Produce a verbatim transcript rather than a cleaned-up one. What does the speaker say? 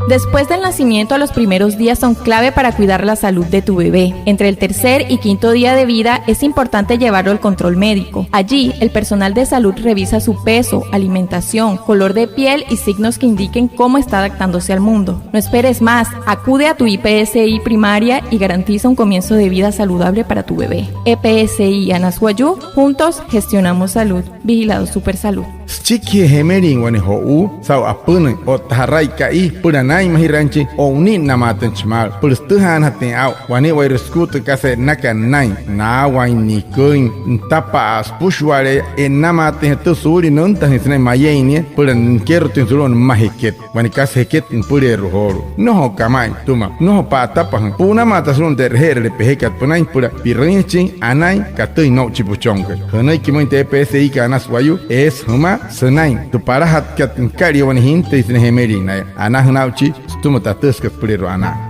Después del nacimiento, los primeros días son clave para cuidar la salud de tu bebé. Entre el tercer y quinto día de vida es importante llevarlo al control médico. Allí, el personal de salud revisa su peso, alimentación, color de piel y signos que indiquen cómo está adaptándose al mundo. No esperes más, acude a tu I P S I primaria y garantiza un comienzo de vida saludable para tu bebé. E P S I Anas Wayuu, juntos gestionamos salud. Vigilado Supersalud. Süchikijee jemelin wane jo'uu saa'u apünüin otta ja'rai ka'i süpüla naa'inmajiraainjachin, o'uninnamaatüinjachi maalü süpüla sütüjaanajatüin aa'u wane'ewai süku'u tü kasa e'nnakat nünain, naawain, niküin, nütapa'a, süpüshuale'eya, e'nnamaatüinjatü suulia nüntajüin sünain mayein nia süpüla nikerotüin sulu'u nümaa jeket. Wane kasa jeket nüpüleerua joolu'u. Nnojo kama'ain sütüma, nnojo pa'atapajüin. Pu'unamaata sulu'umüin tü e'reje'erüle pejekat pünain süpüla pi'rüinjachin anain katüin no'u chi püchonkai. Jünüiki müin tü E P S I kat Anas Wayuu, eesü jümaa sünain tü palajatkat nükalia wane jintüi sünain jemelin naya. Anajüna aa'uchi sütüma tü atüjüsükat süpüleerua anaa.